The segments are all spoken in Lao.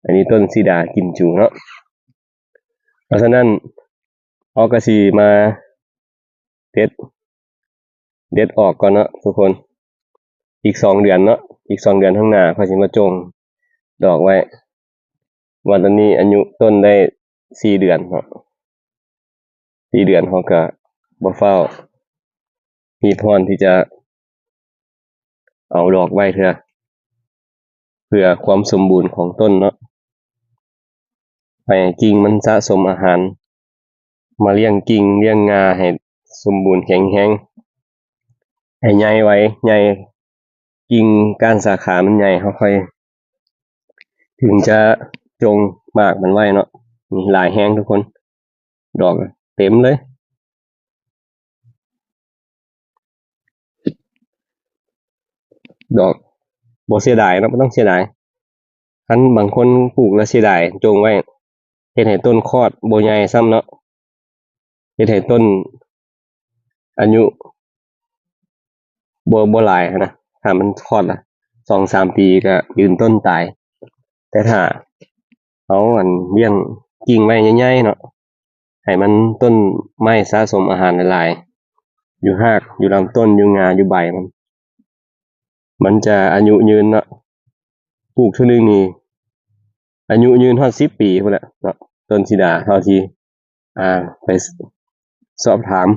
ອັນນີ້ຕົ້ນສີດາກິມຈູເນາະ. ເພາະສະນັ້ນ ເຮົາກໍຊິມາເດັດ ເດັດອອກກ່ອນເນາະທຸກຄົນ. ອີກສອງເດືອນເນາະ, ອີກສອງເດືອນຂ້າງໜ້າ ຂ້ອຍຊິມາຈົ່ງດອກໄວ້. ວ່າຕອນນີ້ອາຍຸຕົ້ນໄດ້ສີ່ເດືອນເນາະ, ສີ່ເດືອນ ເຮົາກໍບໍ່ຟ້າວຮີບຮ້ອນທີ່ຈະເອົາດອກໄວ້ເທື່ອ ເພື່ອຄວາມສົມບູນຂອງຕົ້ນເນາະ. ໃຫ້ກິ່ງມັນສະສົມອາຫານ ມາລ້ຽງກິ່ງລ້ຽງງ່າໃຫ້ສົມບູນແຂງແຮງ ໃຫ້ໃຫຍ່ໄວ ໃຫຍ່ ກິ່ງກ້ານສາຂາມັນໃຫຍ່ ເຮົາຄ່ອຍ ເຖິງຈະຈົ່ງໝາກມັນໄວ້ເນາະ. ນີ້ຫຼາຍແຮງທຸກຄົນ, ດອກເຕັມເລີຍ. ດອກ ບໍ່ເສຍດາຍເນາະ, ບໍ່ຕ້ອງເສຍດາຍ. ຄັນບາງຄົນປູກແລ້ວເສຍດາຍ ຈົ່ງໄວ້ ເຮັດໃຫ້ຕົ້ນຄອດບໍ່ໃຫຍ່ຊ້ຳເນາະ, ເຮັດໃຫ້ຕົ້ນອາຍຸບໍ່ ບໍ່ຫຼາຍຫັ້ນນະ. ຖ້າມັນຄອດລະສອງສາມປີກໍຢືນຕົ້ນຕາຍ. ແຕ່ຖ້າເຮົາ ອັນ ລ້ຽງກິ່ງໄວ້ໃຫຍ່ໆເນາະ, ໃຫ້ມັນ ຕົ້ນໄມ້ສະສົມອາຫານຫຼາຍໆ ຢູ່ຮາກ ຢູ່ລຳຕົ້ນ ຢູ່ງ່າ ຢູ່ໃບມັນ ມັນຈະອາຍຸຍືນເນາະ. ປູກເທື່ອໜຶ່ງນີ້ອາຍຸຍືນຮອດສິບປີພຸ້ນແຫຼະເນາະ, ຕົ້ນສີດາ ເທົ່າທີ່ ອ່າ ໄປສອບຖາມ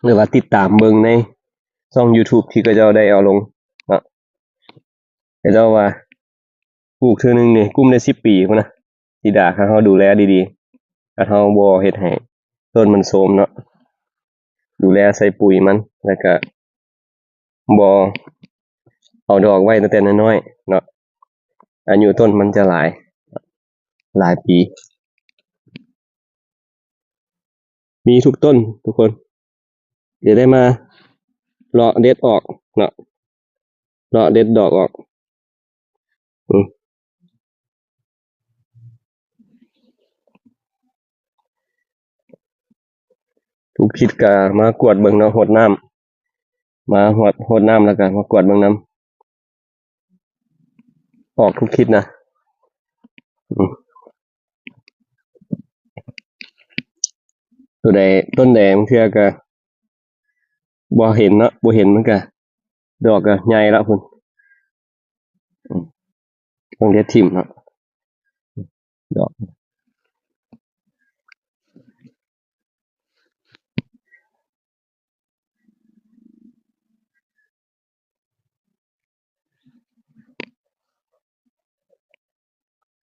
ຫຼືວ່າຕິດຕາມເບິ່ງໃນຊ່ອງ YouTube ທີ່ເຂົາເຈົ້າໄດ້ເອົາລົງເນາະ. ເຂົາເຈົ້າວ່າປູກເທື່ອໜຶ່ງນີ້ກຸ້ມໄດ້ສິບປີພຸ້ນນະ ສີດາ ຄັນເຮົາດູແລດີໆ. ຄັນເຮົາບໍ່ເຮັດໃຫ້ຕົ້ນມັນໂຊມເນາະ, ດູແລໃສ່ປຸຍມັນ ແລ້ວກະບໍ່ເອົາດອກໄວ້ຕັ້ງແຕ່ນ້ອຍໆເນາະ, ອາຍຸຕົ້ນມັນຈະຫຼາຍ ຫຼາຍປີ. ມີທຸກຕົ້ນທຸກຄົນ. ດຽວໄດ້ມາເລາະເດັດອອກເນາະ, ເລາະເດັດດອກອອກ. ອືມ ທຸກທິດກະມາກວດເບິ່ງເນາະ, ຫົດນ້ຳ ມາຫົດ ຫົດນ້ຳ ແລ້ວກະມາກວດເບິ່ງນຳ. ອອກທຸກທິດນະ. ອືມ ຕົວໃດ ຕົ້ນໃດບາງເທື່ອກໍບໍ່ເຫັນເນາະ, ບໍ່ເຫັນມັນກໍດອກກໍໃຫຍ່ແລ້ວພຸ້ນ. ອືມ ຕ້ອງເດັດຖິ້ມເນາະ ດອກ.